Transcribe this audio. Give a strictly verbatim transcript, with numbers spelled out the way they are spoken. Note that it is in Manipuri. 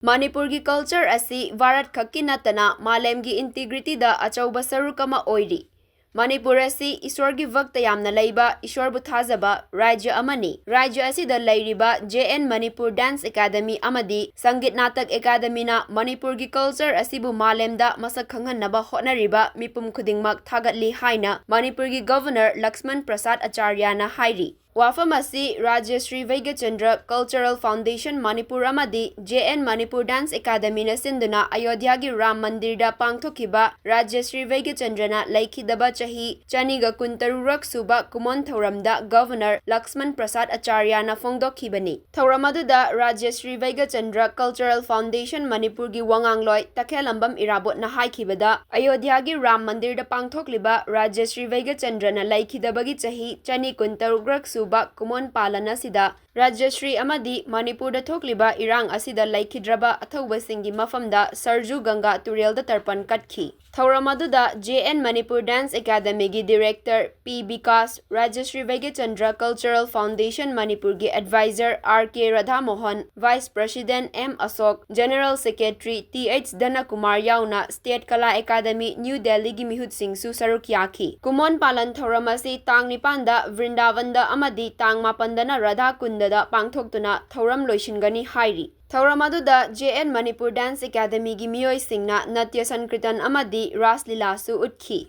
ꯃꯅꯤꯄꯨꯔꯒꯤ culture ꯑꯁꯤ ꯚꯥꯔꯠ ꯈꯛꯀꯤ ꯅꯠꯇꯅ ꯃꯥꯂꯦꯝꯒꯤ integrityꯗ ꯑꯆꯧꯕ ꯁꯔꯨꯛ ꯑꯃ ꯑꯣꯏꯔꯤ꯫ ꯃꯅꯤꯄꯨꯔ ꯑꯁꯤ ꯏꯁꯣꯔꯒꯤ ꯚꯛꯇ ꯌꯥꯝꯅ ꯂꯩꯕ, ꯏꯁꯣꯔꯕꯨ ꯊꯥꯖꯕ ꯔꯥꯖ꯭ꯌ ꯑꯃꯅꯤ꯫ ꯔꯥꯖ꯭ꯌ ꯑꯁꯤꯗ ꯂꯩꯔꯤꯕ J N Manipur Dance Academy ꯑꯃꯗꯤ ꯁꯪꯒꯤꯠ ꯅꯥꯇꯛ ꯑꯦꯀꯥꯗꯃꯤꯅ ꯃꯅꯤꯄꯨꯔꯒꯤ culture ꯑꯁꯤꯕꯨ ꯃꯥꯂꯦꯝꯗ ꯃꯁꯛ ꯈꯪꯍꯟꯅꯕ ꯍꯣꯠꯅꯔꯤꯕ ꯃꯤꯄꯨꯝ ꯈꯨꯗꯤꯡꯃꯛ ꯊꯥꯒꯠꯂꯤ ꯍꯥꯏꯅ ꯃꯅꯤꯄꯨꯔꯒꯤ Governor ꯂꯛꯁꯃꯟ ꯄ꯭ꯔꯁꯥꯗ ꯑꯆꯥꯔꯌꯥꯅ ꯍꯥꯏꯔꯤ꯫ ꯋꯥꯐꯝ ꯑꯁꯤ ꯔꯥꯖ꯭ꯌ ꯁ꯭ꯔꯤ ꯚꯩꯒ꯭ꯌꯆꯟꯗ꯭ꯔ Cultural Foundation ꯃꯅꯤꯄꯨꯔ ꯑꯃꯗꯤ J N Manipur Dance Academyꯅ ꯁꯤꯟꯗꯨꯅ ꯑꯌꯣꯙ꯭ꯌꯥꯒꯤ ꯔꯥꯝ ꯃꯟꯗꯤꯔꯗ ꯄꯥꯡꯊꯣꯛꯈꯤꯕ ꯔꯥꯖ꯭ꯌ ꯁ꯭ꯔꯤ ꯚꯩꯒ꯭ꯌꯆꯟꯗ꯭ꯔꯅ ꯂꯩꯈꯤꯗꯕ ꯆꯍꯤ ꯆꯅꯤꯒ ꯀꯨꯟꯇꯔꯨꯛ ꯁꯨꯕ ꯀꯨꯃꯣꯟ ꯊꯧꯔꯝꯗ Governor ꯂꯛꯁꯃꯟ ꯄ꯭ꯔꯁꯥꯗ ꯑꯆꯥꯔꯌꯥꯅ ꯐꯣꯡꯗꯣꯛꯈꯤꯕꯅꯤ꯫ ꯊꯧꯔꯝ ꯑꯗꯨꯗ ꯔꯥꯖ꯭ꯌ ꯁ꯭ꯔꯤ ꯚꯩꯒ꯭ꯌꯆꯟꯗ꯭ꯔ Cultural Foundation ꯃꯅꯤꯄꯨꯔꯒꯤ ꯋꯥꯉꯥꯡꯂꯣꯏ ꯇꯈꯦꯜꯂꯝꯕꯝ ꯏꯔꯥꯕꯣꯠꯅ ꯍꯥꯏꯈꯤꯕꯗ, ꯑꯌꯣꯙ꯭ꯌꯥꯒꯤ ꯔꯥꯝ ꯃꯟꯗꯤꯔꯗ ꯄꯥꯡꯊꯣꯛꯂꯤꯕ ꯔꯥꯖ꯭ꯌ ꯁ꯭ꯔꯤ ꯚꯩꯒ꯭ꯌꯆꯟꯗ꯭ꯔꯅ ꯂꯩꯈꯤꯗꯕꯒꯤ ꯆꯍꯤ ꯆꯅꯤ ꯀꯨꯟꯇꯔꯨꯛ ꯁꯨꯕ ꯀꯨꯃꯣꯟ ꯄꯥꯂꯟ ꯑꯁꯤꯗ ꯔꯥꯖ꯭ꯌ ꯁ꯭ꯔꯤ ꯑꯃꯗꯤ ꯃꯅꯤꯄꯨꯔꯗ ꯊꯣꯛꯂꯤꯕ ꯏꯔꯥꯡ ꯑꯁꯤꯗ ꯂꯩꯈꯤꯗ꯭ꯔꯕ ꯑꯊꯧꯕꯁꯤꯡꯒꯤ ꯃꯐꯝꯗ ꯁꯔꯖꯨ ꯒꯪꯒꯥ ꯇꯨꯔꯦꯜꯗ ꯇꯔꯄꯟ ꯀꯠꯈꯤ꯫ ꯊꯧꯔꯝ ꯑꯗꯨꯗ J N Manipur Dance Academyꯒꯤ Director P Vikas, ꯔꯥꯖ꯭ꯌ ꯁ꯭ꯔꯤ ꯚꯩꯒ꯭ꯌꯆꯟꯗ꯭ꯔ Cultural Foundation ꯃꯅꯤꯄꯨꯔꯒꯤ Advisor R K Radhamohan, Vice President M ꯑꯁꯣꯛ, General Secretary T H ꯙꯅꯀꯨꯃꯥꯔ ꯌꯥꯎꯅ State ꯀꯂꯥ ꯑꯦꯀꯥꯗꯃꯤ, ꯅ꯭ꯌꯨ ꯗꯦꯜꯂꯤꯒꯤ ꯃꯤꯍꯨꯠꯁꯤꯡꯁꯨ ꯁꯔꯨꯛ ꯌꯥꯈꯤ꯫ ꯀꯨꯃꯣꯟ ꯄꯥꯂꯟ ꯊꯧꯔꯝ ꯑꯁꯤ ꯇꯥꯡ ꯅꯤꯄꯥꯟꯗ ꯕ꯭ꯔꯤꯟꯗꯥꯕꯟꯗ ꯑꯃꯗꯤ ꯇꯥꯡ ꯃꯥꯄꯟꯗꯅ ꯔꯥꯙꯥ ꯀꯨꯟꯗꯗ ꯄꯥꯡꯊꯣꯛꯇꯨꯅ ꯊꯧꯔꯝ ꯂꯣꯏꯁꯤꯟꯒꯅꯤ ꯍꯥꯏꯔꯤ꯫ ꯊꯧꯔꯝ ꯑꯗꯨꯗ J N Manipur Dance Academyꯒꯤ ꯃꯤꯑꯣꯏꯁꯤꯡꯅ ꯅꯇ꯭ꯌ ꯁꯪꯀ꯭ꯔꯤꯇꯟ ꯑꯃꯗꯤ ꯔꯥꯁ ꯂꯤꯂꯥꯁꯨ ꯎꯠꯈꯤ꯫